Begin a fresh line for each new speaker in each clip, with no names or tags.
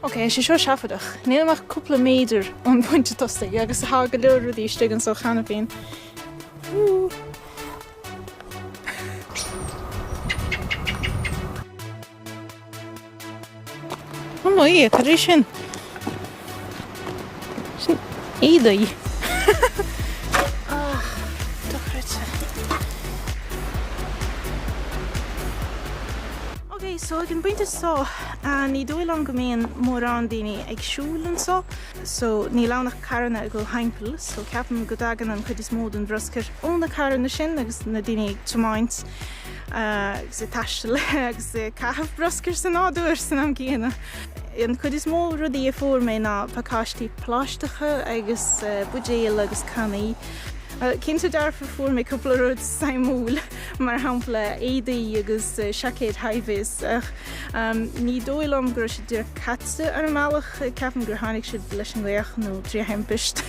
Ok, tá sé seo seafóideach. Nílim ach cúpla méadar ón bpointe tosaigh agus tá go leor rudaí istigh anso cheana féin. Woo! Oh my, cad é sin? Sin éadaí. Ah, dochreidte. Ok, so ag an bpointe seo, ní dóigh liom go mbíonn mórán daoine ag siúl anseo, so níl ann ach carranna ag dul thimpeall, so ceapaim go dtagann an chuid is mó den bhruscar ó na carranna sin agus na daoine ag tiomáint agus ag taisteal agus ag caitheamh bruscair sa nádúr san am céanna. An chuid is mó rudaí a fuair mé ná pacáistí plaisteacha agus buidéil agus cannaí. Cinnte dearfa fuair mé cúpla rud suimiúil, mar shampla éadaí agus seaicéid hi-vis ach ní dóigh liom go raibh siad díreach caite ar an mbealach, ceapaim gur tháinig siad leis an ngaoth nó trí thimpist.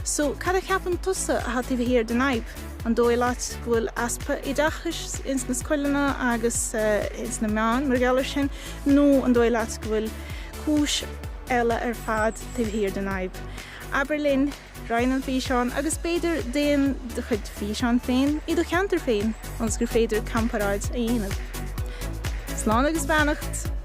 So, cad a cheapann tusa atá taobh thiar den fhadhb? An dóigh leat go bhfuil easpa oideachais ins na scoileanna agus ins na meáin mar gheall air sin, nó an dóigh leat go bhfuil cúis eile ar fad taobh thiar den fhadhb? Abair linn, roinn an físeán agus b'fhéidir déan do chuid físeán féin i do cheantar féin ionas gur féidir comparáid a dhéanamh. Slán agus beannacht!